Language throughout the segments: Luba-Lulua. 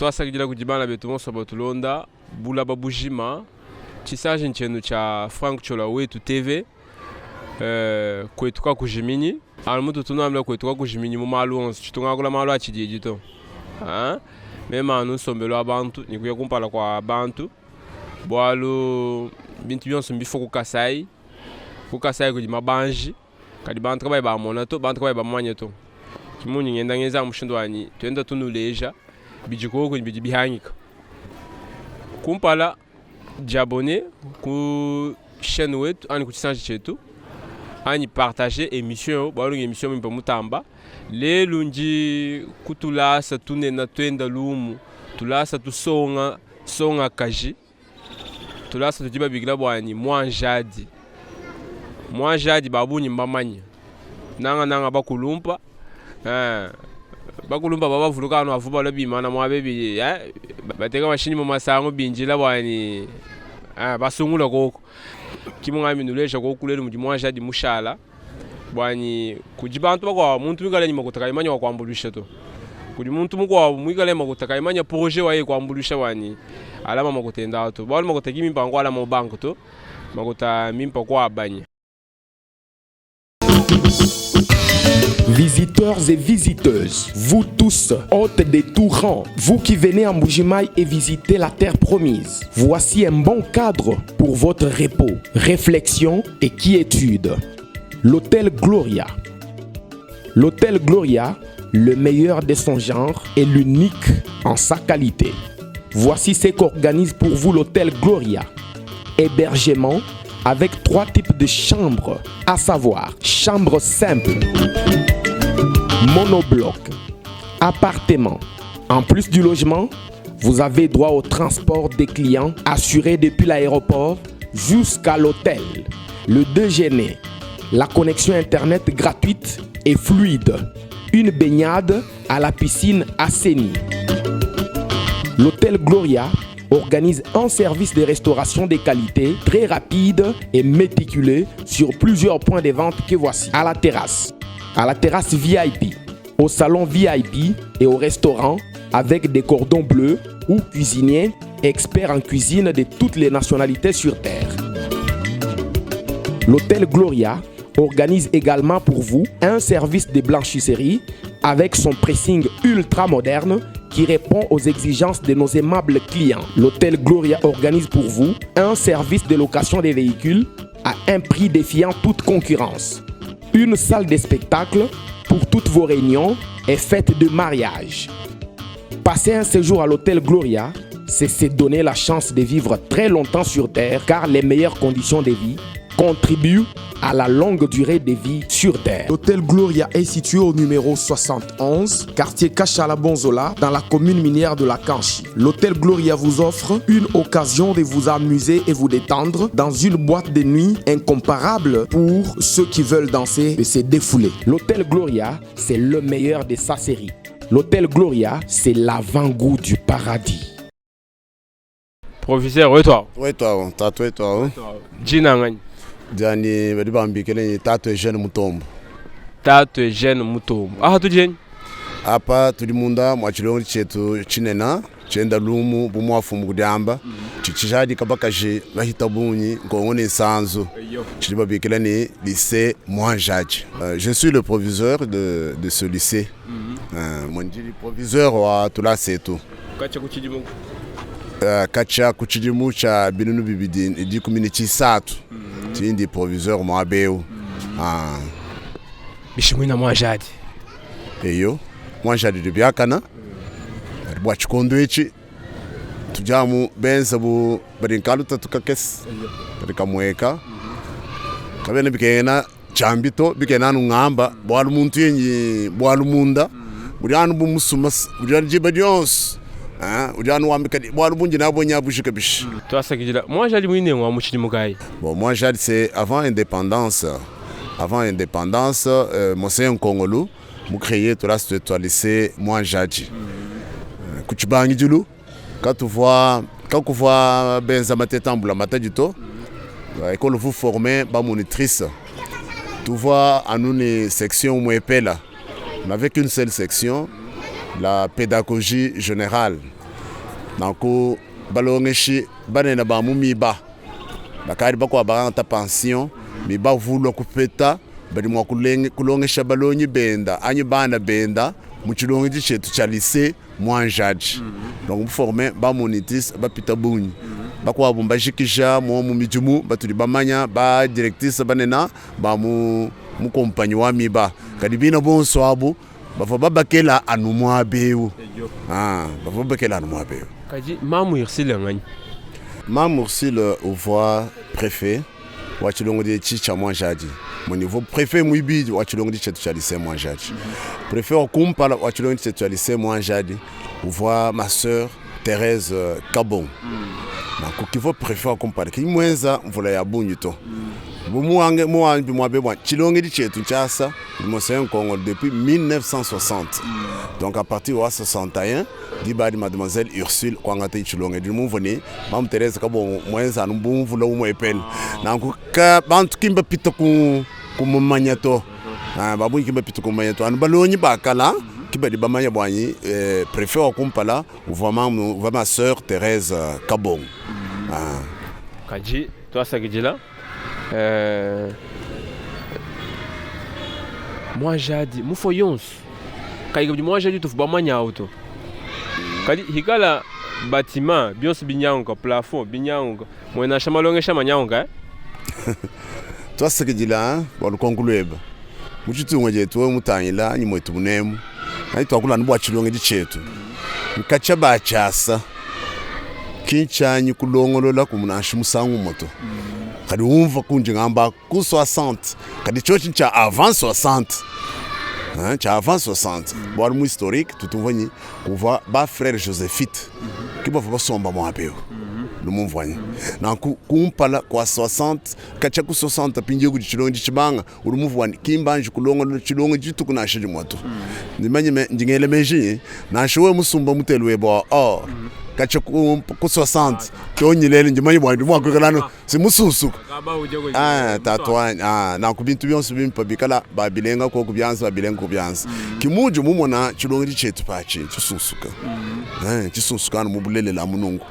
Tuasakidila kudi bana betu bonso batulonda bulaba bujima. Tshisanji ntshienu tshia Franck Ciola Wetu TV. Eh, kuetu kakujiminyi anu mutu tunuambila kuetu kakujiminyi mu malu onso tshitu ngakula malu a tshididi to ah meme anu nsombelu wa bantu ne kuya kumpala kua bantu bualu bintu bionso mbifua ku Kasai ku Kasai kudi mabanji kadi bantu kabayi bamona to bantu kabayi bamanye to ki mundi ngenda ngenza mushindu wanyi tuenda tunuleja bidi koku ne bidi bihangika kumpala diabonner ku chaîne wetu anyi ku tshisanji tshietu anyi partager emission yo bualu emission mimpe mutamba lelu ndi ku tulasa tunena tuenda lumu tulasa tusonga songakaji tulasa tudi babikila buanyi muanjadi muanjadi ba bungi mbamanye nangananga bakulumpa eh, bakulumpa ba bavuluka anu avu balua bimana muaba ebi eh, bateka mashinyi mu masangu binjila buanyi eh, basungula koko ki mungambi nuleja koku lelu mudi muanjadi mushala buanyi kudi bantu bakuabu muntu muikale ne makuta kayi manya wa kuambuluisha to kudi muntu mukuabu muikale makuta kayi manya projet waye kuambuluisha buanyi alama makuta enda to bualu makuta ki mimpa nkualama mu banque to makuta mimpa kuabanya. Visiteurs et visiteuses, vous tous, hôtes de tout rang, vous qui venez en Mbujimayi et visitez la terre promise, voici un bon cadre pour votre repos, réflexion et quiétude. L'hôtel Gloria. L'hôtel Gloria, le meilleur de son genre et l'unique en sa qualité. Voici ce qu'organise pour vous l'hôtel Gloria. Hébergement avec trois types de chambres, à savoir chambre simple, monobloc, appartement. En plus du logement, vous avez droit au transport des clients assuré depuis l'aéroport jusqu'à l'hôtel, le déjeuner, la connexion internet gratuite et fluide, une baignade à la piscine assainie. L'hôtel Gloria organise un service de restauration de qualité très rapide et méticuleux sur plusieurs points de vente que voici. À la terrasse, à la terrasse VIP, au salon VIP et au restaurant avec des cordons bleus ou cuisiniers experts en cuisine de toutes les nationalités sur Terre. L'hôtel Gloria organise également pour vous un service de blanchisserie avec son pressing ultra moderne qui répond aux exigences de nos aimables clients. L'hôtel Gloria organise pour vous un service de location des véhicules à un prix défiant toute concurrence. Une salle de spectacle pour toutes vos réunions et fêtes de mariage. Passer un séjour à l'hôtel Gloria, c'est se donner la chance de vivre très longtemps sur Terre car les meilleures conditions de vie contribuent à la longue durée de vie sur Terre. L'hôtel Gloria est situé au numéro 71, quartier Kachala Bonzola, dans la commune minière de la Kanchi. L'hôtel Gloria vous offre une occasion de vous amuser et vous détendre dans une boîte de nuit incomparable pour ceux qui veulent danser et se défouler. L'hôtel Gloria, c'est le meilleur de sa série. L'hôtel Gloria, c'est l'avant-goût du paradis. Professeur wetu Wetu awo, tatu wetu awo. Jina nganyi? Diani badi bambikile ni tatu Eugene Mutombo. Tatu Eugene Mutombo. Aha tudi Apa tudi munda mua tshilongelu tshietu tshinena tshienda lumu bu muafumu kudiamba tshitshijadika bakaji bahita bungi nkongo ne nsanzu tshidi babikila ni lycée Mwanjadi. Je suis le proviseur de, de ce lycée. Mm -hmm. Ndi proviseur wa tulasa etu. Katshia ku tshidimu Katshia ku tshidimu tshia binunu bibidi ne dikumi ne tshisatu tshindi proviseur muaba eu. Ah. Bishi muina Mwanjadi. Eyo Mwanjadi udi biakana kadi bua tshikondo etshi tudi amu benza bu badi nkalutatu kakese kadi kamueka kabena bikengela tshiambi to bikena anu ngamba bualu muntu yenyi bualu munda budi anu bu musuma budi anu diba dionso udi anu wamba kadi bualu bundi nabu nya bujika bishi. Tuasakidila. Mwanjadi muine ngwa mu tshidimu kayi? Bon, Mwanjadi c'est avant indépendance avant indépendance euh, Monseigneur Nkongolu mu créer tulasa tua lycée Mwanjadi mm. Ku tshibangidilu katuvua kakuvua benza mateta mbula matadi to école vous former ba monitrice tuvua anu ne section umuepela on avait qu'une seule section la pédagogie générale. Nanku balongeshi banene ba mu miba bakadi bakuabu bakangata pension ne bavulua kupeta badi mua kulongesha balongi benda anyi bana benda mu tshilongedi tshietu tshia lycée Muanjadi. Donc muforme ba monitrice bapita bungi, bakuabu mbajikija mu midimu batudi bamanya ba directrice banene ba mu kompanyi wa miba, kadi bina bonso abu bavua babakela anu muaba eu. Bavua babakela anu muaba eu. Kadi Mamu Ursule nganyi? Mamu Ursule uvua prefet wa tshilongodi etshi tshia Muanjadi mu niveau prefet muibidi wa tshilongodi tshietu tshia lycée Muanjadi. Prefet wa kumpala wa tshilongodi tshietu tshia lycée Muanjadi uvua ma sœur Therese Kabongo. Nanku kivua prefet wa kumpala ki muenza mvula ya bungi to. Bu muange muambi muabe bua tshilongedi tshietu ntshiasa kudi Monseigneur Nkongolo depuis 1960. Donc à partir wa 61 diba adi mademoiselle Ursule kuangata tshilongedi mumvua ne mamu Therese Kabongo muenza anu bu mvula umuepele. Nanku ka bantu ki mbapita ku kumumanya to. Ba bungi ki mbapita kumumanya to. Anu balongi ba kala ki badi bamanya buanyi prefet wa kumpala uvua mamu uvua ma sœur Therese Kabongo. Kadi tuasakidila Muajadi mufue yonso kayi kabidi muajadi tuvua bamanya awu to. Kadi hikala batiment bionso binyanguka, plafond binyanguka, mue nansha malongesha manyanguka eh? Tuasakidila bua lukonko luebe. Mu tshitunga dietu wewe mutangila anyi muetu munemu anyi tuakula anu bua tshilongedi tshietu nkatshia batshiasa ki ntshianyi kulongolola ku nansha musangu umue to. Kadi umvua kundi ngamba ku 60 kadi tshiotshi ntshia avant 60 hein, tshia avant 60 bualu mu historique tutumvua nyi kuvua ba frère Josephite ke bavua basomba muaba eu numumvuanyi nanku kumpala kua 60 katshia ku 60 mpindieu kudi tshilongedi tshibanga udi muvua ne ki mbanji kulongolola tshilongedi dituku nansha dimue to. Ndi manye me, ndi ngela meji ne, nansha wewe musumba mutelu webe wa or katshia ku, ku 60 too ne lelu, ndi manye bua ndi mua kuikala anu si musunsuka. Ah, tatu wanyi, ah, nanku bintu bionso bimpe bikala babilenga koku bianza, babilenga ku bianza. Ki muudi mumona tshilongedi tshietu patshi tshisunsuka. Eh, tshisunsuka anu mu bulelela amu nunku.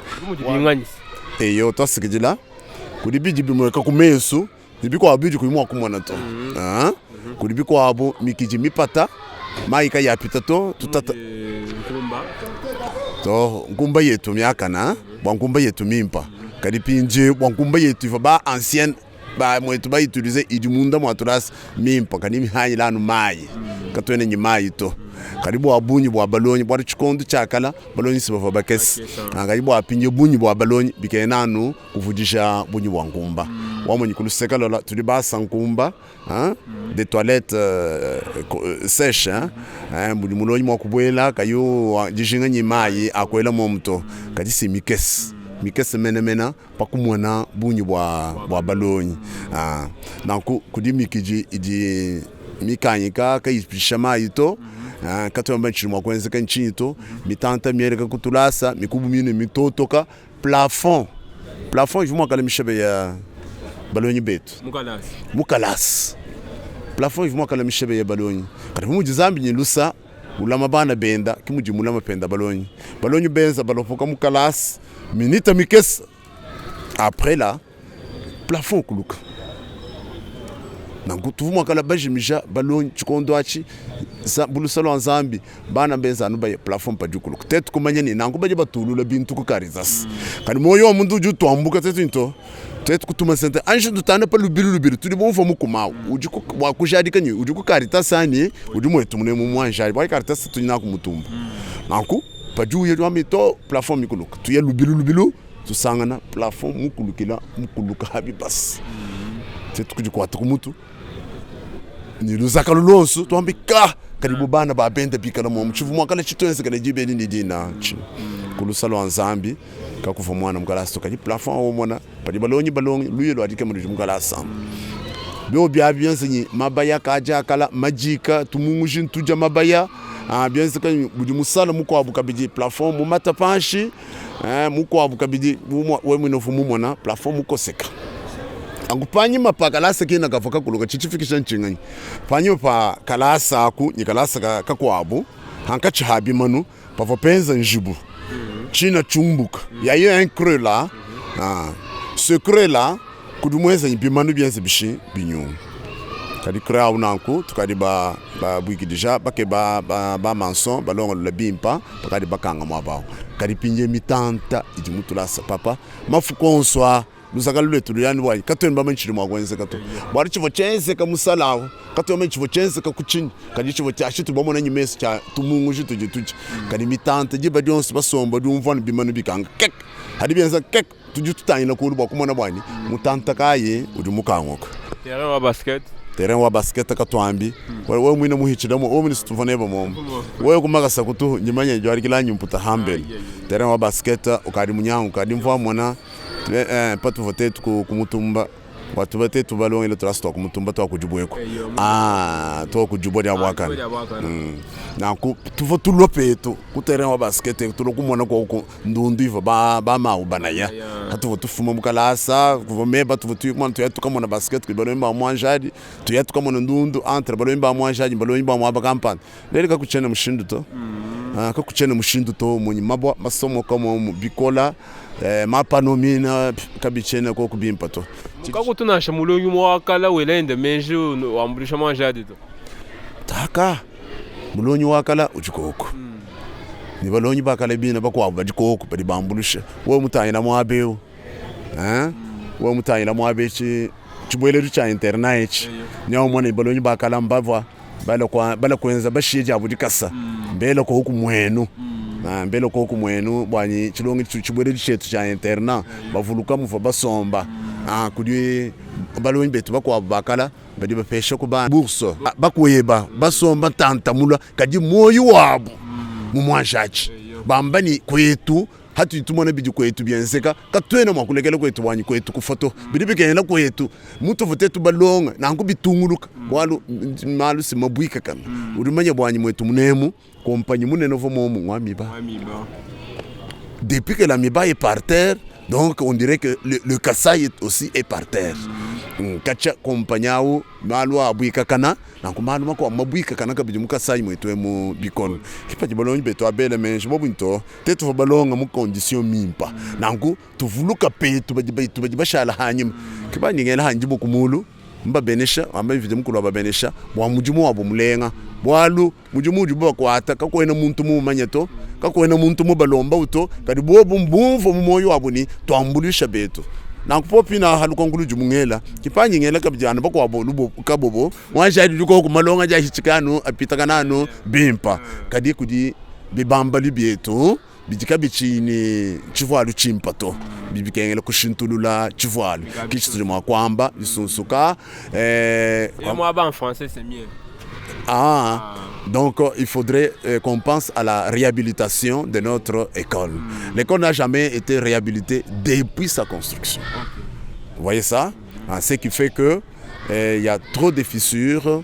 Eyo, tuasakidila kudi bidi bimueka ku mesu. Ne bikuabu biudi kuyi mua kumona to. Ah, kudi bikuabu mikidi mipata, mayi kayi apita to, tutata to nkumba yetu miakana bua nkumba yetu mimpa. Kadi pindie bua nkumba yetu ivua ba ancienne ba muetu ba utiliser idi munda mua tulasa mimpa, kadi mihangila anu mayi, katuena ne mayi to. Kadi bua bungi bua balongi, bualu tshikondo tshia kala balongi si bavua bakese, kadi bua pindie bungi bua balongi bikena anu kuvudija bungi bua nkumba. Wamonyi ku luseke lola tudi basa nkumba hein, des toilettes sèches hein, hein, budi mulongi mua kubuela kayi dijinga nyi mayi akuela momu to, kadi si mikese mikese menemene pa kumona bungi bua bua balongi. Nanku kudi mikidi idi mikangika kayi ipisha mayi to, katuamba tshidi mua kuenzeka ntshinyi to, mitanta mieleka ku tulasa mikubu mine mitotoka. Plafond, plafond ivua mua kala mishebe ya balongi betu mu kalasa. Plafond ivua mua kala mishebe ya balongi, kadi bu mudi Nzambi ne lusa ulama bana benda, ke mudi mulama penda balongi. Balongi benza balopoka mu kalasa minite mikese après la plafond ukuluka. Nanku tuvua mua kala bajimija balongi tshikondo atshi bu lusa lua Nzambi, bana benza anu baye plafond padi ukuluka. Tetu kumanya ne nanku badi batulula bintu ku Caritas. Kadi muoyo wa muntu udi utuambuka tetu nto tuetu kutuma sente anji tutanda pa lubilu lubilu tudi bumvua mukuma au udi bua kujadika ne udi ku Caritas anyi udi muetu munemu muanjali bua Caritas tudi naku mutumba. Nanku padi uya wamba to plafond mikuluka tuya lubilu lubilu tusangana plafond mukulukila mukuluka ha bibasi tuetu kudikuata ku mutu ne luzakalu luonso tuambi ka kadi bu bana ba benda bikala muomu tshivua muakala tshituenzekele diba edi ne dina tshi ku lusa lua Nzambi kakuvua muana mu kalasa to kadi plafond awu umona padi balongi balongi luya lua dikema ludi mu kalasa biobi biabi bienza nyi mabaya akadi akala majika tumunguji ntudia mabaya bienzeka budi musala mukuabu kabidi plafond mumata panshi. Eh, mukuabu kabidi wewe muine uvua mumona plafond mukoseka. Nanku panyima pa kalasa kena kavua kakuluka tshitshifikisha ntshinganyi? Panyima pa kalasa aku ne kalasa kakuabu hankatshi ha bimanu pavua penza njibu. Tshina tshiumbuka. Il y a eu un creux là. Ah. Ce creux là kudi muenza bimanu bienze bishi binyungu. Kadi creux awu nanku tukadi ba babuikidija bakeba ba, ba maçon balongolola bimpa bakadi bakanga muaba awu. Kadi pindie mitanta idi mu tulasa papa mafuku onso aa Lusaka luetu luyani bua katuena bamanye tshidi mua kuenzeka to. Bualu tshivua tshienzeka musala awu katuena bamanye tshivua tshienzeka ku tshinyi, kadi tshivua tshia tshitudi bamona ne mesu tshia tumunguji tudi tudia. Kadi mitanta diba dionso basomba diumvua ne bimanu bikanga kek, hadi bienza kek, tudi tutangila kulu bua kumona bua ne mutanta kayi udi mukanguka. Terrain wa basket. Terrain wa basket katuambi wewe muine muhitshilemu wewe muine situvua nebe momu wewe kumakasa kutuhu nyimanye jualikila anyi mputa hambelu. Terrain wa basket ukadi munyanguka kadi mvua mona Patuvua tetu ku mutumba watuvua tetu balongele tulasa tua ku mutumba tua kudibueku tua ku dibua dia buakane. Nanku tuvua tulua petu ku terrain wa basket tulua kumona koku ndundu ivua ba ba mawu banaya. Patuvua tufuma mu kalasa kuvua meba tuvua tuya kumona tuya tukamona basket kudi balongi ba muanjadi, tuya tukamona ndundu entre balongi ba muanjadi ne balongi ba muaba kampanda. Lelu kakutshiena mushindu to, kakutshiena mushindu to munyi mabua masomoka momu bikola. Mapanu mina kabitshiena koku bimpa to. Kakutu nansha mulongi umue wa kala wela ende meji wambuluisha muanjadi to. Taka mulongi wa kala udi koku ne balongi ba kala bina bakuabu badi koku badi bambuluisha. Wewe mutangila muaba eu, wewe mutangila muaba etshi tshibuelelu tshia internat etshi, neumone balongi ba kala mbavua bala kuenza bashiye diabu dikasa mbela koku muenu mbela koku muenu buanyi tshilongi tshibueledi tshietu tshia internat bavuluka muvua basomba kudi balongi betu bakuabu bakala badi bapesha ku bana bourse bakueba basomba ntanta mula kadi muoyo wabu mu muanjatshi bamba ni kuetu Hatudi tumona bidi kuetu bienzeka, katuena mua kulekela kuetu buanyi kuetu kufua to. Bidi bikengela kuetu mutuvua tetu balonga nanku bitunguluka, bualu malu si mabuikakana. Udi mumanye buanyi muetu munemu kompanyi munene uvua momu ngua Miba. Depuis que la Miba est par terre, donc on dirait que le, le Kasaï aussi est par terre. Katshia kompanyi awu malu abuikakana. Nanku malu makuabu mabuikakana kabidi mu Kasaï muetu emu bikole. Ke padi balongi betu aba bela meji bobu ne too, Tuetu tuvua balonga mu condition mimpa, nanku tuvuluka petu badi betu badi bashala hanyima. Ke bandi ngela hanyi diboko mulu, mbabenesha, wamba Mvidi Mukulu wababenesha bua mudimu wabu mulenga, bualu mudimu udibu bakuata kakuena muntu muumanye to, kakuena muntu mubalombawu to, kadi bobu mbumvue mu muoyo wabu ne tuambuluisha betu. Nanku popina aha lukonko ludi mungela, ki pandi ngela kabidi anu bakuabu lubo kabobo, muanji koku malonga adi ahitshika anu apitakana anu bimpa, kadi kudi Bibambalu bietu bidi kabitshiyi ne tshivualu tshimpe to, bidi bikengela kushintulula tshivualu. Ke tshitudi mua kuamba bisunsuka. Eh, muaba en français c'est mieux. Ah, donc il faudrait qu'on pense à la réhabilitation de notre école. L'école n'a jamais été réhabilitée depuis sa construction. Vous voyez ça? Ah, ce qui fait que il y a trop de fissures.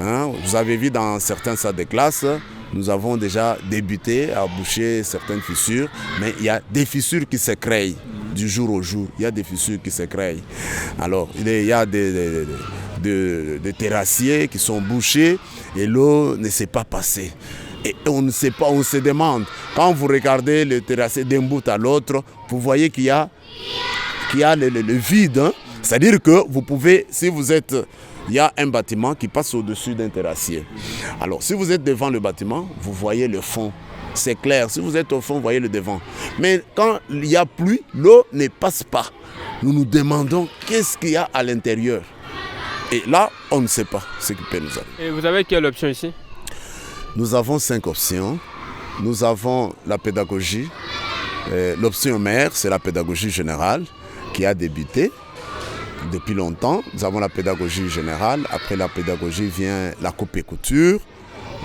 Hein. Vous avez vu dans certaines salles de classe, nous avons déjà débuté à boucher certaines fissures, mais il y a des fissures qui se créent du jour au jour. Il y a des fissures qui se créent. Alors, il y a des terrassiers qui sont bouchés et l'eau ne s'est pas passée. Et on ne sait pas, on se demande. Quand vous regardez le terrassier d'un bout à l'autre, vous voyez qu'il y a, qu'il y a le vide. Hein. C'est-à-dire que vous pouvez, si vous êtes... Il y a un bâtiment qui passe au-dessus d'un terrassier. Alors, si vous êtes devant le bâtiment, vous voyez le fond. C'est clair. Si vous êtes au fond, vous voyez le devant. Mais quand il y a pluie, l'eau ne passe pas. Nous nous demandons qu'est-ce qu'il y a à l'intérieur. Et là, on ne sait pas ce qui peut nous arriver. Et vous avez quelle option ici? Nous avons 5 options. Nous avons la pédagogie. L'option mère, c'est la pédagogie générale qui a débuté depuis longtemps. Nous avons la pédagogie générale. Après la pédagogie vient la coupe et couture.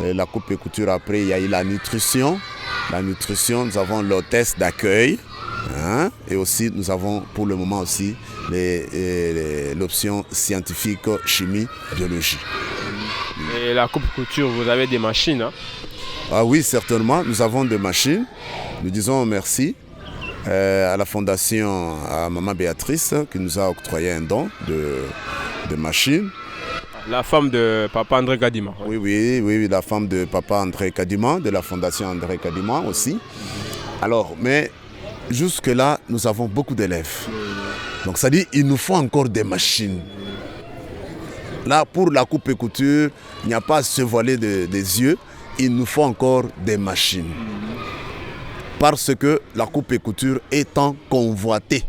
Et la coupe et couture, après, il y a eu la nutrition. La nutrition, nous avons l'hôtesse d'accueil. Hein? Et aussi, nous avons pour le moment aussi l'option scientifique, chimie, biologie. Et la coupe couture, vous avez des machines, hein? Ah oui, certainement, nous avons des machines. Nous disons merci à la fondation, à Maman Béatrice, qui nous a octroyé un don de machines. La femme de Papa André Kadima. Oui, oui, oui, oui, la femme de Papa André Kadima, de la fondation André Kadima aussi. Alors, mais jusque-là, nous avons beaucoup d'élèves. Donc, ça dit, il nous faut encore des machines. Là, pour la coupe et couture, il n'y a pas à se voiler des yeux. Il nous faut encore des machines. Parce que la coupe et couture étant convoitée.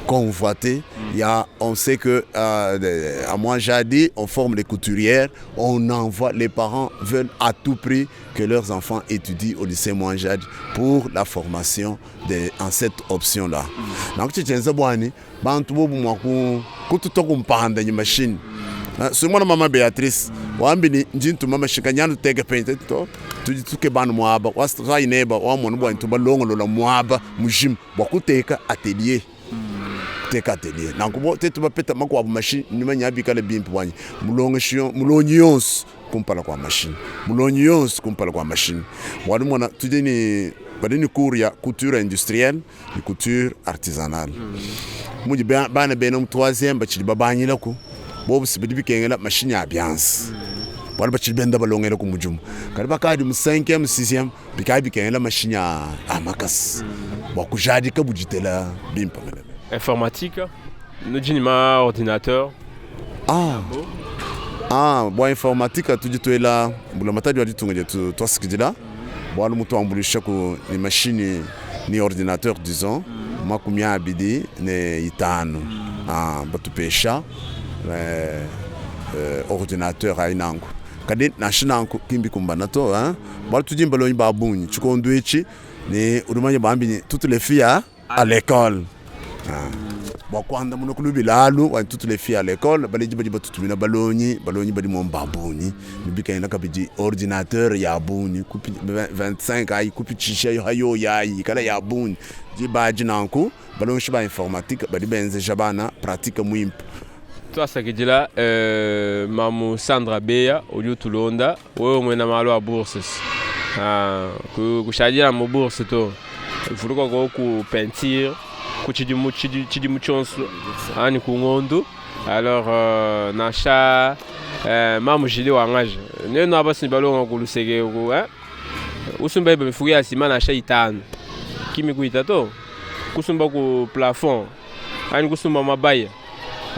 Convoitée, il y a, on sait que à Mwanjadi, on forme les couturières, on envoie, les parents veulent à tout prix que leurs enfants étudient au lycée Mwanjadi pour la formation de, en cette option-là. Donc, tu tiens ça, bantu bobu mwa kututa kumpanda ni machine. Sumwana mama Beatrice wambi ni njintu mama shikanyanu tege pente to tudi tuke banu mwaba wasaineba wamona bwa ntuba longolola mwaba mujima bwa kuteka atelier kuteka atelier nanku bo tetu bapeta makuabu machine nyuma nyabikale bimpe bwanyi mulongesho mulonyi yonso kumpala kwa machine mulonyi yonso kumpala kwa machine wali mwana tudi ni badi ni cours ya couture industrielle ni couture artisanale mudi bana bena mu troisième bachidi babanyilaku bobu sibidi bikengela machine ya biansi bwali bachidi benda balongela ku mujumu kadi bakadi mu 5e 6e bikadi bikengela machine ya amakasi bwa kujadika buditela bimpa menene. Informatique nudi ma ordinateur. Ah. Ah, bua informatique tudi tuela mbulamatadi wa ditunga dietu tuasikidila bualu mutuambuluisha ku ni machine ni ordinateur disons makumi abidi ne itanu ah, batupesha eh, eh, ordinateur ayi nanku kadi nansha nanku ki mbikumbana to hein? Bualu tudi mbalongi ba bungi tshikondo etshi ne udi mumanye bambi ne toutes les filles à l'école ah. Bua kuandamuna ku lubila alu wa toutes les filles à l'école baledi badi batutumina balongi balongi badi muomu ba bungi ne bikengela kabidi ordinateur ya bungi kupi 25 ayi kupitshisha yo hayoyi ayi ikala ya bungi diba adi nanku balongeshi ba informatique badi benzeja bana pratique muimpe. Tuasakidila euh, mamu Sandra Beya udi utulonda wewe muena malu a bourses ah, kushadila mu bourse to vuluka ko ku peinture ku tshidimu tshidimu tshionso anyi ku ngondu alors euh, nansha euh, mamu jili wangaje nenu aba sini balonga ku luseke ku eh? usumba iba mifuku ya sima nansha itanu kimi kuita to kusumba ku plafond anyi kusumba mabaya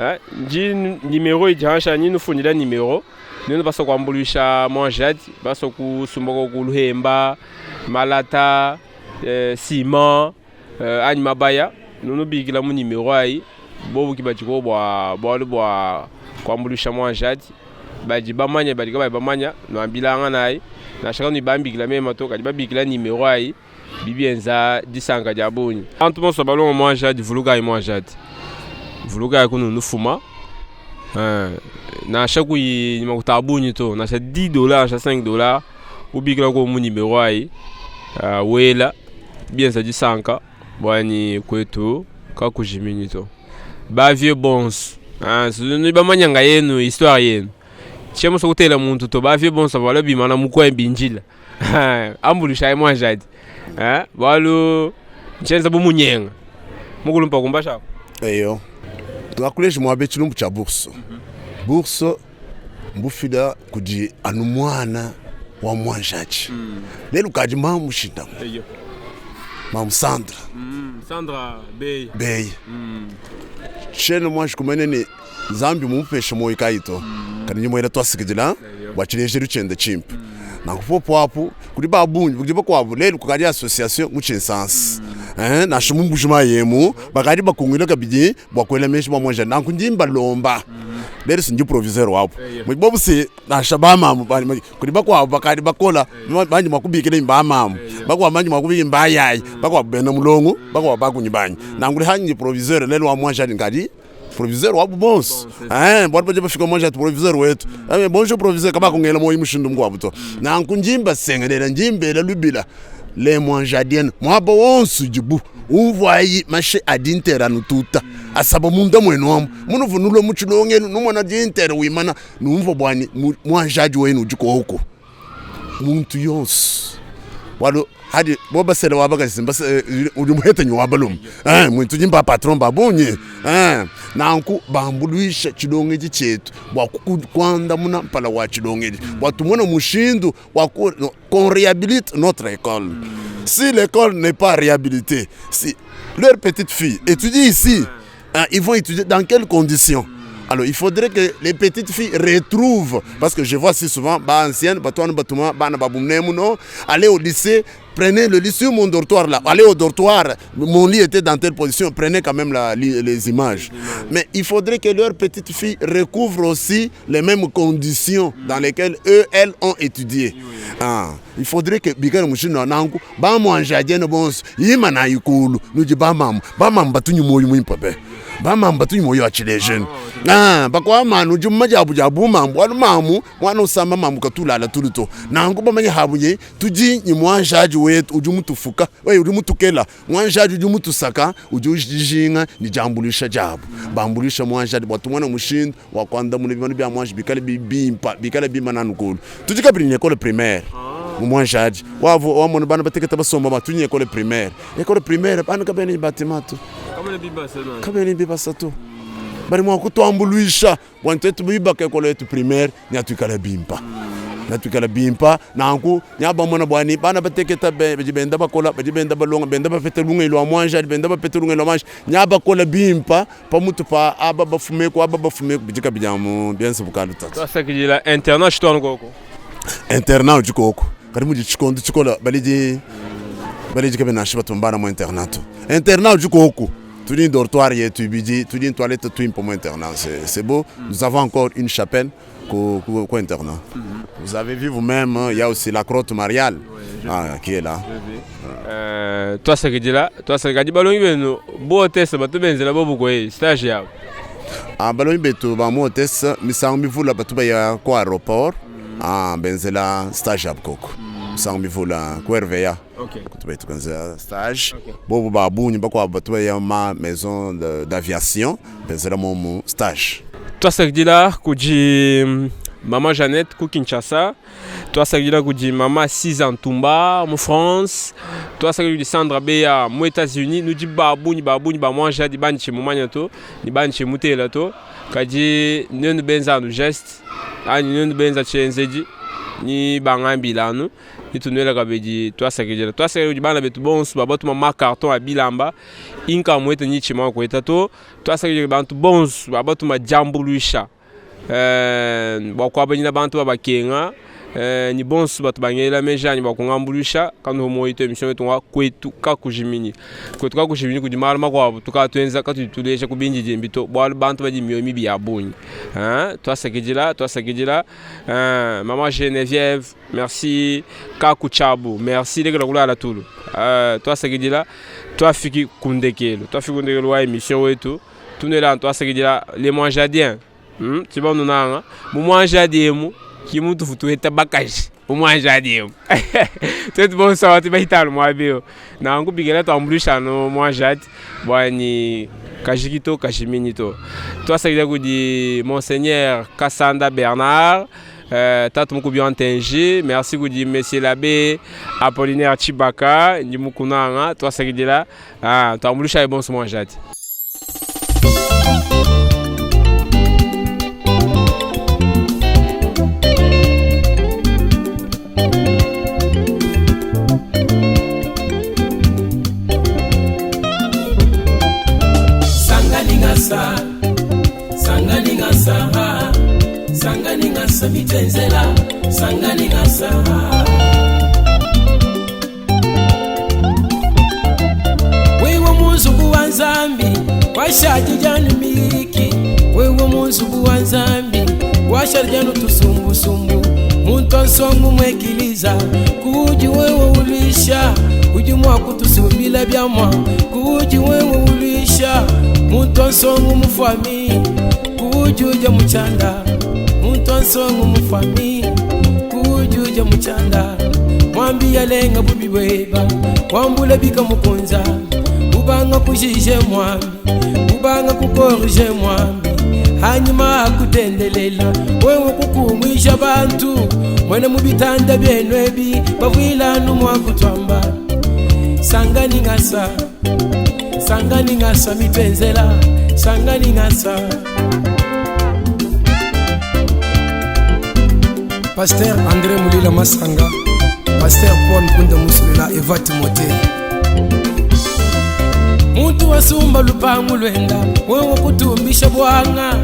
eh? ndi nimero idi hansha ni nufundila nimero nenu basua kuambuluisha mwanjadi basua kusumba ku luhemba malata eh, ciment eh, anyi mabaya nunubikila mu nimero ayi bobu ki badiko bua bualu bua kuambuluisha mwanjadi badi bamanya badi kabayi bamanya nuambilanganayi nansha kanuyi bambikila mema to kadi babikila nimero ayi bibienza disanka dia bungi bantu bonso balonga mwanjadi vulukayi mwanjadi vulukayi kunu nufuma eh, nansha kuyi makuta a bungi to nansha 10 dollars nansha 5 dollars ubikila ko mu nimero ayi uh, wela bienza disanka bwanyi kwetu kakujiminyi to ba vieux bonso ah, ni bamanyanga yenu histoire yenu tshiya musua kutela muntu to ba vieux bonso ava bimana mu coin binjila ambulushayi mwanjadi eh, bualu ntshienza bu munyenga mukulumpa kumbashako eyo tuakuleji muabe tshilumbu tshia bourse bourse mbufila kudi anu muana wa muanjadi lelu kadi mamu shindamu mamu Sandra Sandra Bey Bey tshiena muanji kumanya ne Nzambi mumupeshe muoyo kayi to kadi ndi muela tuasakidila bua tshilejelu tshiende tshimpe nanku popo apu kudi ba bungi kudi bakuabu lelu kukadi association mu tshinsansa eh, nansha mu Mbuji-Mayi emu bakadi bakungila kabidi bua kuela meji bua muanjadi nanku ndi mbalomba lelu si ndi proviseur wabu bobu si nansha bamamu kudi bakuabu bakadi bakola bandi mua kubikila ni bamamu bakuabu bandi mua kubikila bayayi bakuabu bena mulongo bakuabu bakunyi banyi nanku hanyi proviseur lelu wa muanjadi nkadi proviseur wabu bonso eh bwatu baje bafika mwanja proviseur wetu eh bonjour proviseur kaba kungela moyi mushindu mukwabu to nanku njimba sengelela njimbela lubila le mwanjadienne mwaba wonso jibu umvwayi mashe adintera nututa asaba munda mwenu amu munuvu nulwe muchilongenu numona dintera wimana numva bwani mwanjadi wenu ujiko huko muntu yonso Bualu hadi bo basela wa bakaji udi muhete nyi wa balume. Muntu udi mba patron ba bungi. Nanku bambuluisha tshilongedi tshietu bua kuandamuna mpala wa tshilongedi bua tumone mushindu wa qu'on réhabilite notre école. Si l'école n'est pas réhabilitée, si leurs petites filles étudient ici, hein, ils vont étudier dans quelles conditions? Alors, il faudrait que les petites filles retrouvent, parce que je vois si souvent, bah, ancienne, bah, toi, bah, bah, bah, bah, allez au lycée, prenez le lit sur mon dortoir là, allez au dortoir, mon lit était dans telle position, prenez quand même les images. Mais il faudrait que leurs petites filles recouvrent aussi les mêmes conditions dans lesquelles eux, elles ont étudié. Ah, il faudrait que bikale mushindu wa nanku bamwanjaje ne bonso yimana ikulu nudi bamamu bamamu batunyi moyo muimpe be bamamu batunyi moyo wa tshilejeni. Ah, bakwamanu udi mumajabu ja bumambu bualu mamu mwana usamba mamu katulala tulu to nanku bamanye habunye tudi ni mwanjaji wetu udi mutufuka we udi mutukela mwanjaji udi mutusaka udi ujijinga ni jambulisha jabu bambulisha mwanjaji bwa tumwana mushindu wa kwandamuna bimanu bya mwanji bikale bibimpa bikale bimana nukulu tudi kabili ni école primaire mu mwanjaji wavo wamona bana bateketa basomba batunye école primaire école primaire bana kabene bâtiment tu kabene bibasa tu bali mwa kutwambuluisha bwa twetu bibaka école yetu primaire nyatuikala bimpa natuikala bimpa nanku nyabamona bwani bana bateketa badi benda bakola badi benda balonga benda bapete lunga lwa mwanja benda bapete lunga lwa mwanja nyabakola bimpa pamutu pa aba bafumeko aba bafumeko bidika bijamu biense bukalu tatu Twasakidila internat chitwana koko. Internat udi koko kadi mudi tshikondo tshikola balidi balidi kabe nansha batumbana mu internat internat udi koko tudi dortoir yetu ibidi tudi toilette twimpa mu internat c'est beau. Nous avons encore une chapelle ko internat. Vous avez vu vous-même, il y a aussi la crotte mariale qui est là. Twasakidila twasakadi balongi benu botesa batu benzela bobu koyi stage yabo. Ah, balongi betu ba mu hôtesse misango mivula batu baya ko aéroport ah benzela stage yabo koko misango mivula ku RVA. Kutu betu benzela stage bobu ba bunyi bakwabo batu baya ma maison d'aviation benzela momu stage. Twasakidila kudi Mama Jeannette ku Kinshasa, twasakidila kudi Mama Siza Ntumba mu France, twasakidila kudi Sandra Beya mu États-Unis, nudi babunyi babunyi ba mwanja di banchi mu manya to, ni banchi mutela to, kadi nenu benza anu geste, anyi nenu benza tshenzedi, ni bangambila anu, ni tunwela kabedi twasakidila. Twasakidila kudi bana betu bonso babatuma ma carton ya bilamba, inka mwete ni chima kweta to, twasakidila bantu bonso babatuma jambuluisha. Bua kuabanyina bantu babakenga ni bonso batu bangela meja ni bakungambuluisha kanu homo ito émission yetu ngwa kwetu kakujimini kwetu kakujimini kudi malu makuabu tukatwenza katutuleja kubindi dimbito bualu bantu badi mioyo mibi ya bungi. Hein, twasakidila twasakidila Mama Geneviève merci Kakuchabu merci lekela kulala tulu twasakidila twafiki kundekelo twafiki kundekelo wa émission wetu tunela twasakidila les manjadiens. Tshibanu nanga mu mwanjadiemu kimuntu futueta bakaji mu mwanjadiemu twetu bonso tibahitalo mwabio nangu bigela twambulisha no mwanjadi bwani kajikito kajimini to twasakidila kudi Monseigneur Kassanda Bernard tatu mukubi wa Ntenji merci kudi Monsieur l'abbé Apollinaire Chibaka ndi mukunanga twasakidila twambulisha bonso mwanjadi. Mitenzela sangalingasa wewe muzubu wa Nzambi washaji janu miki wewe muzubu wa Nzambi washaji janu tusumbusumbu muntu ansongu mwekiliza kuji wewe ulisha kuji mwa kutusumbila byamwa kuji wewe ulisha muntu ansongu mufami kuji uja muchanda muntu ansongu mufami kujuja muchanda mwambi yalenga bubi bweba wambula bika mukunza ubanga kujije mwambi ubanga kukorije mwambi Hanyima akutendelela wewe kukunguisha bantu mwene mu bitanda byenu ebi bavwilanu mwakutwamba sangani ngasa sangani ngasa mitwenzela sangani ngasa. Pasteur André Mulila Masanga, Pasteur Paul Nkunda Musulela, Eva Timothée. Muntu wasumba lupangu lwenda wewe kutumbisha bwanga,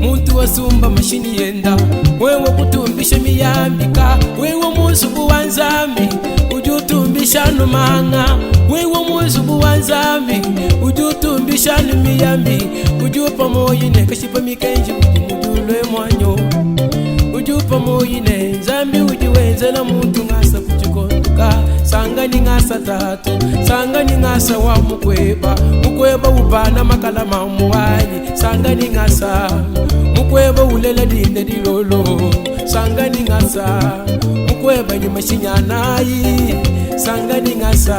muntu wasumba mashini yenda wewe kutumbisha miyambika, wewe muzubu wa nzambi ujutumbisha numanga, wewe muzubu wa nzambi ujutumbisha numiyambi, ujupa moyine kashipa mikenji ujimudulwe mwanyo, ujupa moyine nzambi ujiwenzela muntu ngasa kuchikonduka sangani ngasa tatu sangani ngasa wa mukweba mukweba upana makala mamuwanyi sangani ngasa mukweba ulela dinde dilolo sangani ngasa mukweba ni mashinyanayi sangani ngasa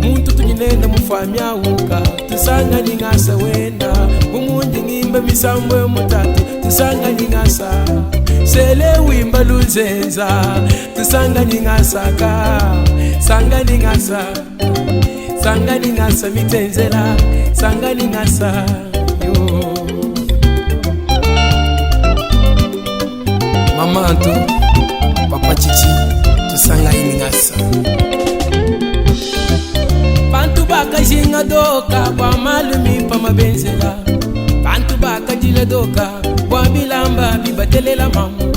muntu tunyinenda mufamya uka tusangani ngasa wenda mumundi ngimba misambwe mutatu tusangani ngasa sele wimba luzenza tusangani ngasaka sangani ngasa sangani ngasa mitenzela sangani ngasa yo. Mama Anto, Papa Chichi, tusangani ngasa. Bantu bakajinga doka kwa malumi pa mabenzela, bantu bakajila doka kwa bilamba bibatelela mamu,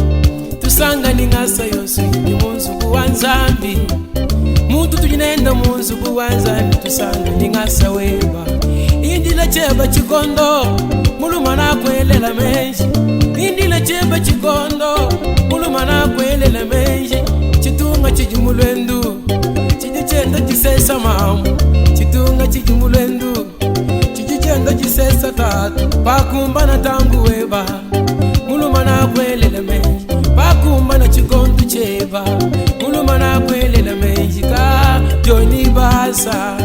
tusangani ngasa yonso ni munzubu wa nzambi muntu tujinenda munzubu wa nzambi tusangani ngasa weba indila cheba chikondo muluma nakwelela menji indila cheba chikondo muluma nakwelela menji chitunga chijimulwendu chijichenda chisesa mamu chitunga chijimulwendu chijichenda chisesa tatu pakumbana tangu weba muluma nakwelela menji pakumbana chikondu cheba muluma nakwelela menji ka Johnny Basa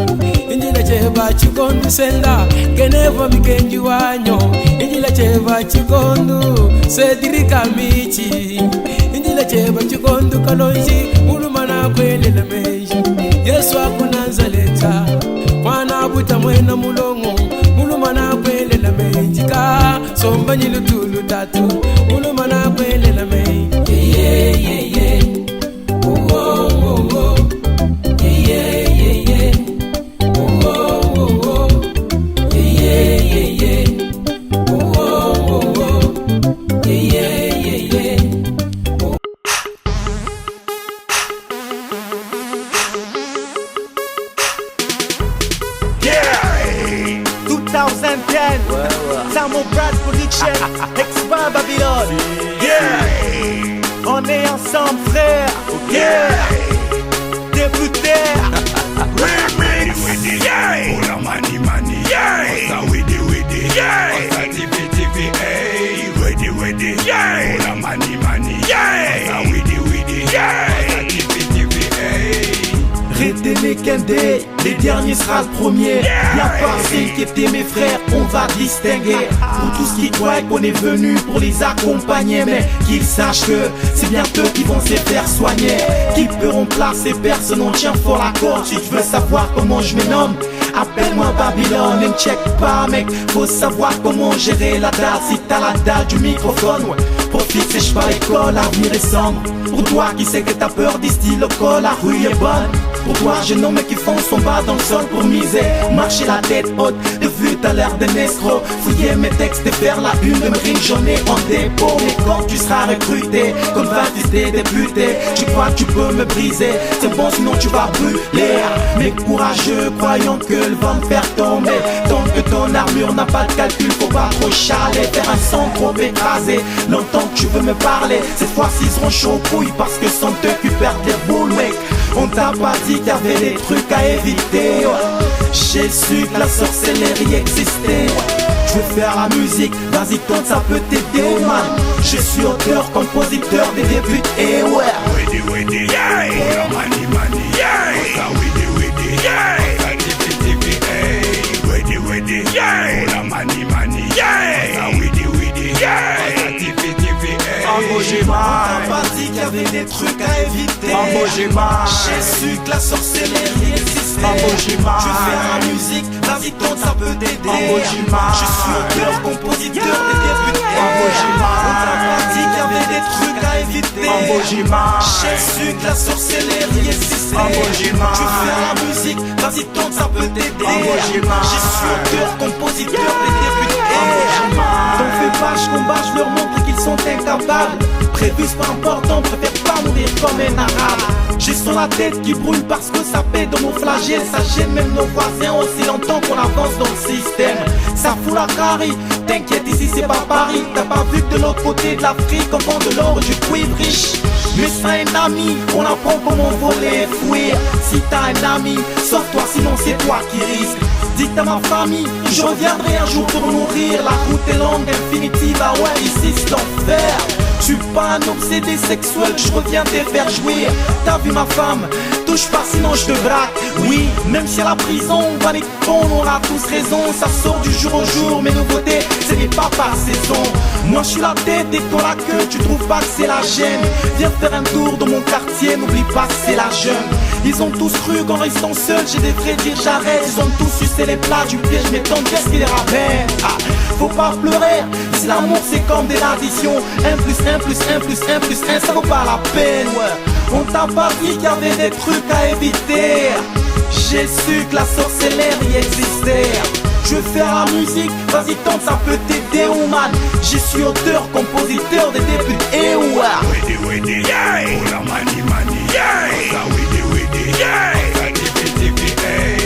indila cheba chikondu senda keneva mikenji wanyo indila cheba chikondu sedirika michi indila cheba chikondu kalonji muluma nakwelela menji Yesu akunanzaleta mwana buta mwena mulongo muluma nakwelela menji ka somba nyilutulu tatu muluma nakwelela menji yeah, yeah, yeah. Oh, oh, oh, oh. Yeah, yeah, yeah. Oh, oh, oh, oh. Yeah, yeah, yeah. Oh, oh, oh, oh. Yeah, yeah, yeah. Yeah! 2010, Samo Brad Production, Expa Babylone. Yeah! On est ensemble, frère. Yeah! Député. Remix. Yeah! Ola money money. Yeah! Osa widi widi. Yeah! Osa TV TV. Hey! Ready ready. Yeah! Ola money money. Yeah! Osa widi widi. Yeah! Osa TV TV. Hey! Retenez qu'un des, les derniers sera le premier. Y'a pas à s'inquiéter mes frères, on va distinguer. Pour tous qui croient qu'on est venu pour les accompagner, mais qu'ils sachent que c'est bien eux qui vont se faire soigner. Qui peut remplacer personne, on tient fort la corde. Si tu veux savoir comment je me nomme, appelle-moi Babylone. Et ne check pas mec, faut savoir comment gérer la dalle. Si t'as la dalle du microphone, ouais, profite, sèche pas l'école, l'avenir est sombre. Pour toi qui sais que t'as peur des styles au col, la rue est bonne. Pour toi, jeune homme qui fonce son bas dans le sol pour miser. Marcher la tête haute, de vue t'as l'air d'un escroc. Fouiller mes textes et faire la une de mes rimes, j'en ai en dépôt. Mais quand tu seras recruté, comme 26 des députés, tu crois que tu peux me briser. C'est bon sinon tu vas brûler. Mais courageux, croyant que le vent me faire tomber. Tant que ton armure n'a pas de calcul, faut pas trop chialer. Faire un son trop écrasé, longtemps que tu veux me parler. Cette fois-ci ils seront chauds couilles parce que sans eux tu perds tes boules, mec. On t'a pas dit qu'il y avait des trucs à éviter, ouais. J'ai su que la sorcellerie existait, ouais. Je veux faire la musique, vas-y tente, ça peut t'aider, man. Je suis auteur, compositeur des débuts, et ouais. Ready, ready, yeah. Ola money, money, yeah. Osa widi, widi, yeah. Osa TV, TV, hey. Ready, ready, yeah. Ola money, money, yeah. Osa widi, widi. On t'a pas dit qu'il y avait des trucs à éviter. J'ai su que la sorcellerie existait. Tu veux faire la musique, vas-y tente, ça peut t'aider. Je suis auteur, compositeur des débuts. On t'a pas dit qu'il y avait des trucs à éviter. J'ai su que la sorcellerie existait. Tu veux faire la musique, vas-y tente, ça peut t'aider. Je suis auteur, compositeur des débuts. T'en fais pas, je combats, je leur montre qu'ils sont incapables. Prévu, c'est pas important, préfère pas mourir comme un arabe. J'ai sur la tête qui brûle parce que ça pète dans nos flagelles. Ça gêne même nos voisins aussi longtemps qu'on avance dans le système. Ça fout la carie, t'inquiète ici c'est pas Paris. T'as pas vu que de l'autre côté de l'Afrique on vend de l'or et du cuivre riche. Mais ça un ami, on apprend comment voler et fuir. Si t'as un ami, sauve-toi sinon c'est toi qui risques. Dites à ma famille, je reviendrai un jour pour nourrir. La route est longue, infinitive, ah ouais ici c'est l'enfer. Je suis pas un obsédé sexuel, je reviens te faire jouir. T'as vu ma femme, touche pas sinon je te braque. Oui, même si à la prison, on va les cons, on aura tous raison. Ça sort du jour au jour, mes nouveautés, ce n'est pas par saison. Moi je suis la tête et toi la queue, tu trouves pas que c'est la gêne. Viens faire un tour dans mon quartier, n'oublie pas que c'est la jungle. Ils ont tous cru qu'en restant seul, j'ai devrais dire j'arrête. Ils ont tous sucé les plats du pied, je m'étonne, qu'est-ce qu'ils ramènent. Ah, faut pas pleurer, si l'amour c'est comme des additions. 1 plus 1 plus 1 plus 1 plus 1, ça vaut pas la peine, ouais. On t'a pas dit qu'il y avait des trucs à éviter. J'ai su que la sorcellerie existait. Je veux faire la musique, vas-y tente, ça peut t'aider, oh man. Je suis auteur, compositeur des débuts, et ouais. Wedi wedi, yeah. Ola mani mani, yeah. Osa wedi wedi, yeah. Osa tipi tipi, hey.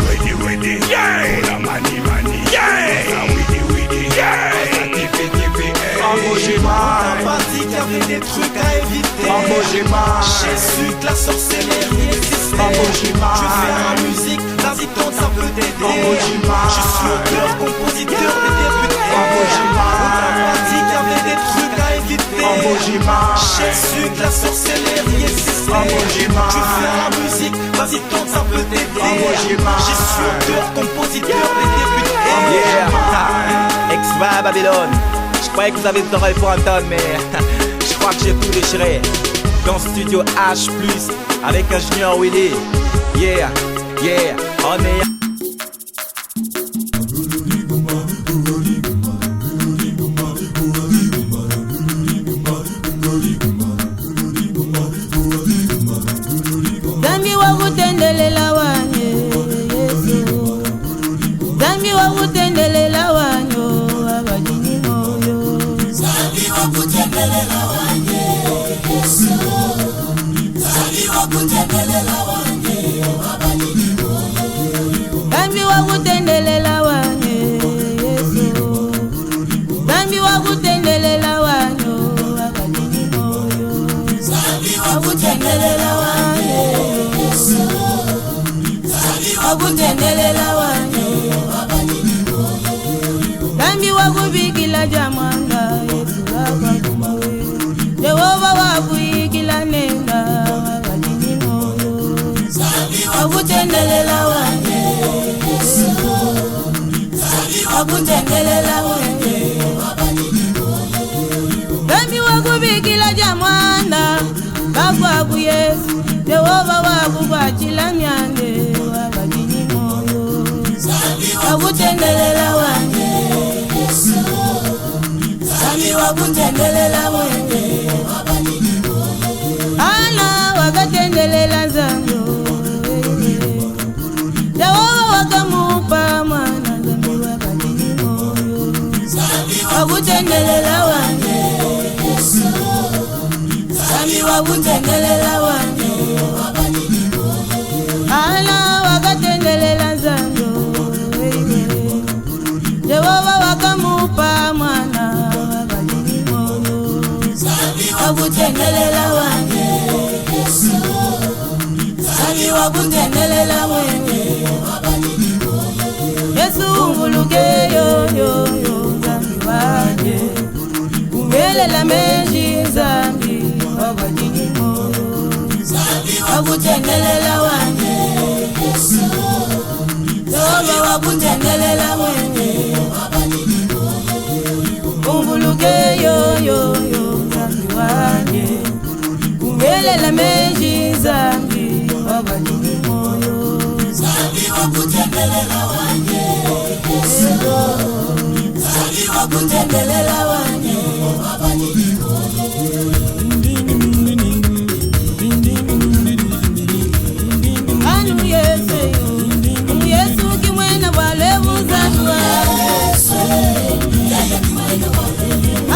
Wedi wedi, yeah. Ola mani mani, yeah. Osa wedi wedi, yeah. Osa tipi tipi, hey. On t'a pas dit qu'il y avait des trucs à éviter. J'ai su que la sorcellerie existait. Tu veux faire la musique, vas-y tente, ça peut t'aider. Je suis auteur, compositeur des débuts. On t'a pas dit qu'il y avait des trucs à éviter. J'ai su que la sorcellerie existait. Tu veux faire la musique, vas-y tente, ça peut t'aider. Je suis auteur, compositeur des débuts. Yeah, Ex-Va Babylone. Je croyais que vous avez des oreilles pour entendre, mais je crois que j'ai tout déchiré. Dans Studio H+, avec Ingénieur Willy. Yeah, yeah, on est... Zambi wa kutendelela wanye Yesu. Zambi wa kutendelela wanyo abajini moyo. Zambi wa kutendelela wanye Yesu. Zambi wa kutendelela wanye abajini moyo. Zambi wa kutendelela wanye Yesu. Zambi wa kutendelela wanyo abajini moyo. Zambi wa kutendelela wanye Yesu. Zambi wa kutendelela wanye abajini moyo. Zambi wa kubikila jamanga Yesu akakumawe. Jehova wa kuikila nenga abajini moyo. Zambi wa kutendelela wanye Yesu. Zambi wa kutendelela wanye abajini moyo. Zambi wa kubikila jamwanda bakwaku Yesu. Jehova wa kukwachila myande abajini moyo. Zambi wa kutendelela wanye Yesu. Zambi wa kutendelela wanye abajini moyo. Ana wakatendelela zango Jehova wakamupa mwana Zambi wakajini moyo. Zambi wa kutendelela wanye Yesu. Zambi wa kutendelela wanye abajini moyo. Ana wakatendelela zango Jehova wakamupa mwana wakajini moyo. Zambi wa kutendelela wanye Yesu. Zambi wa kutendelela wanye abajini moyo. Yesu unguluke yo yo yo Zambi wanye. Ungelela menji Zambi wakajini moyo. Zambi wa kutendelela wanye Yesu. Zambi wa kutendelela wanye abajini moyo. Unguluke yo yo yo Zambi wanye Kungelela meji Nzambi wabadi moyo Nzambi wakutendelela wanye Yesu Nzambi wakutendelela wanye wabadi Anu Yesu yo Yesu kimwena bwale buzandu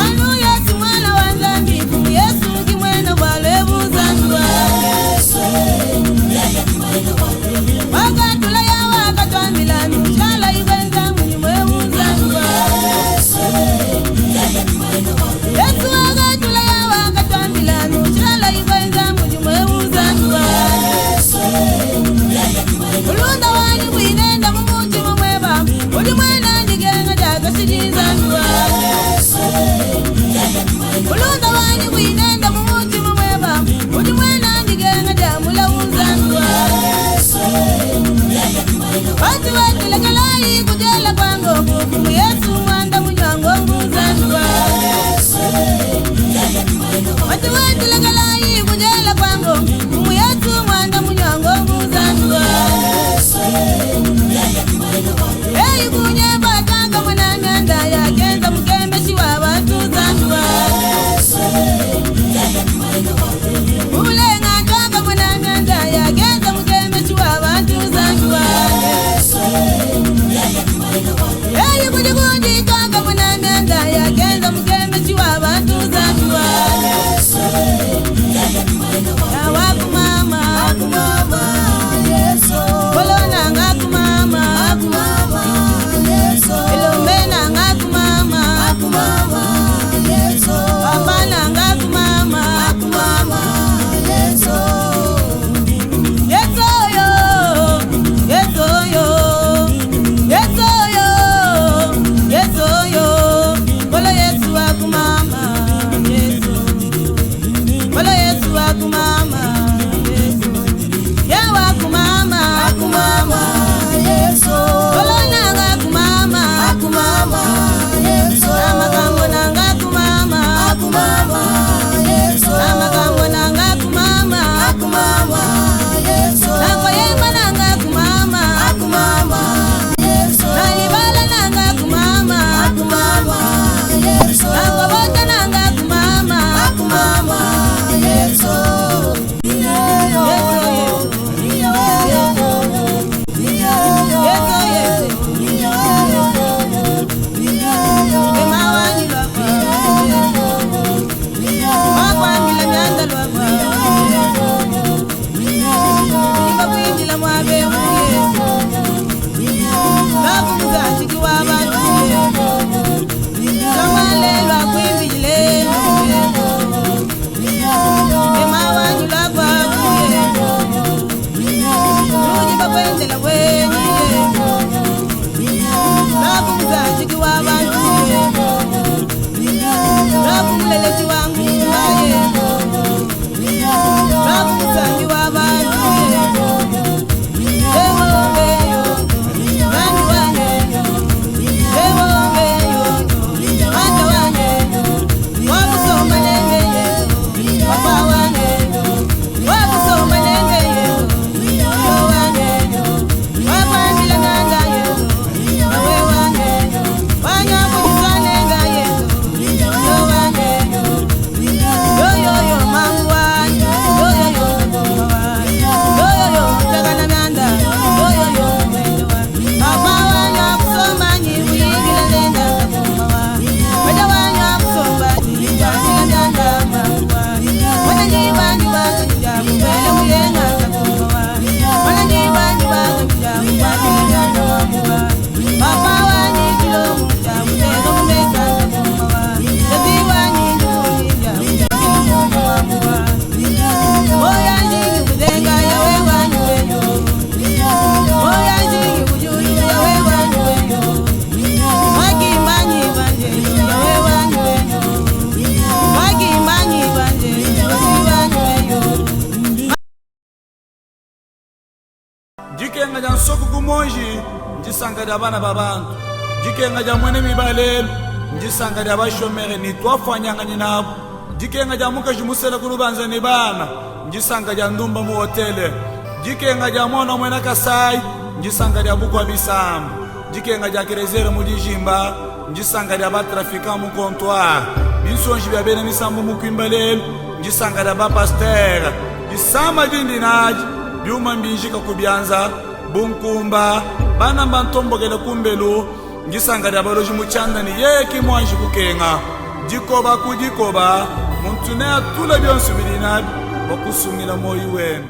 Anu Yesu mwana wa Nzambi Yesu kimwena bwale buzandu Wakatula ya wakatwambila michala iwenza mulimwe buzandu Yesu wakatula ya wakatwambila michala iwenza mulimwe buzandu Ulunda wani bwinenda mumutima mweba uli mwena ndigenga jakasijinzanduwa Ulunda wani bwinenda mumutima mweba uli mwena ndigenga jamulaunzanduwa Watu watulekelayi kujela kwango kumu Yesu mwanda munywango ngunzanduwa Watu watulekelayi kujela kwango kumu Yesu mwanda munywango ngunzanduwa Eyi kunyemba tanga mwana myanda yakenza mukembeshi wa bantu zanduwa Ulenga tanga mwana myanda yakenza mukembeshi wa bantu zanduwa Eyi kujikundi tanga mwana myanda yakenza mukembeshi wa bantu zanduwa Yawakumama akumama Yesu Kolona ngakumama akumama Yesu Elomena ngakumama akumama Yesu Papa ngakumama akumama Yesu Yesu yo Yesu yo Yesu yo Yesu yo Kolo Yesu akumama Yesu Kolo Yesu akumama Yesu Yewa kumama akumama Yesu Kolo nanga kumama akumama Yesu Amagambo nanga kumama akumama Yesu Amagambo nanga kumama akumama Yesu Nakoyemba nanga kumama akumama Yesu Nalibala nanga kumama akumama Yesu Nakobota nanga kumama akumama Yesu Dikenga dia nsoku ku monji ndisanka dia bana ba bantu dikenga dia mwene mibalelu ndisanka dia bashomere ni twafanyanganyi nabo. Dikenga dia mukaji musela ku lubanza ne bana ndisanka dia ndumba mu hotele. Dikenga dia muana wa muena Kasai ndisanka dia bukua bisamba. Dikenga dia Kerezere mu dijimba ndisanka dia ba-trafiquants mu comptoir. Binsonji bia bena misambu mu kuimba lelu ndisanka dia ba-pastere. Disama dindi nadi, biuma mbinjika ku bianza bu nkumba, bana mbantombokele kumbelu. Ndisanka dia baloji mu tshianda ne yeye ki muanji kukenga. Dikoba ku dikoba, muntu neatule bionso bidi nabi bua kusungila muoyo wende.